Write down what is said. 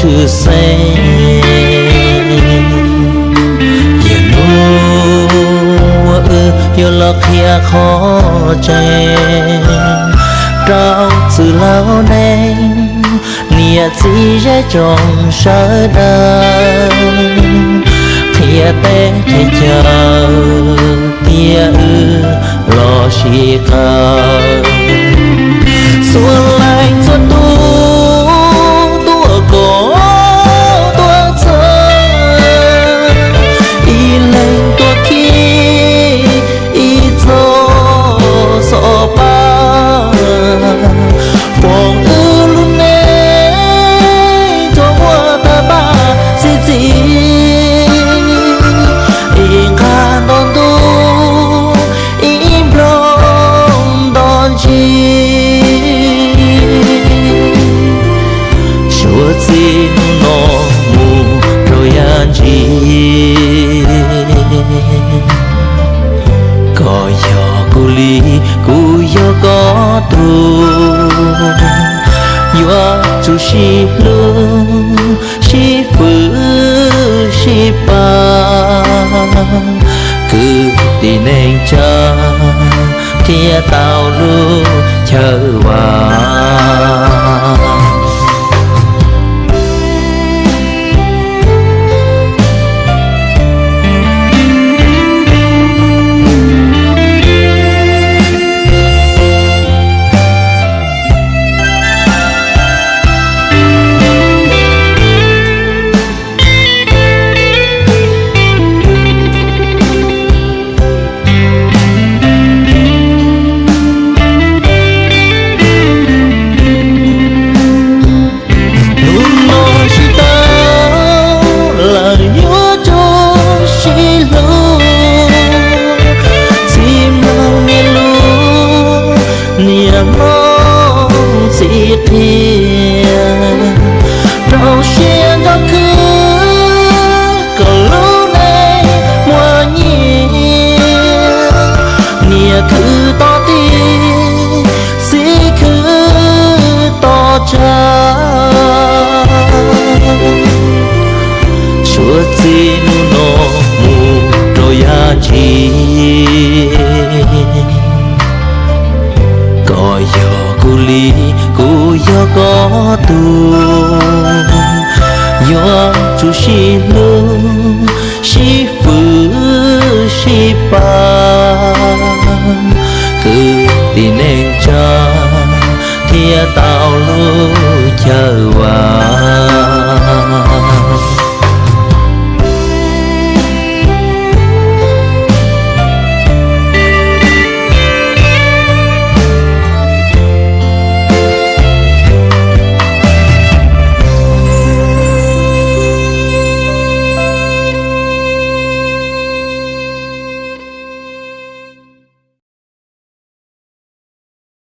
tshwj xeeb. Yog hnub uas wb yuav los qhia qhov tseeb rau txwj laus neej, niam txiv zej tsoom sawv daws, qhia teb chaws caw tias wb los sib qawm. Txhua leej txhua tus tuaj kov tuaj txhawb, ib leeg tuaj khi ib txoj xov pab, foom wb lub neej tsuas muaj tawg paj xib txis, ib nqag nto ntuj, ib nplooj nto ntsis. Suav txij hnub no mus rau yav ntsis, koj yog kuv li, kuv yog koj tug, yuav tsum sib hlub, sib fwm, sib pab, kwv tij neej tsa, thiaj tau lub chaw vam. Hnub no sib tau lawm yuav tsum sib hlub, txij mloog niam lus, niam hmoob txiv qhia, rau siab nrog khwv kom lub neej muaj nyiaj, niam khwv tau tij, txiv khwv tau tsav. Suav txij hnub no mus rau yav ntsis, koj yog kuv li, kuv yog koj tug, yuav tsum sib hlub, sib fwm, sib pab, kwv tij neej tsa, thiaj tau lub chaw vam.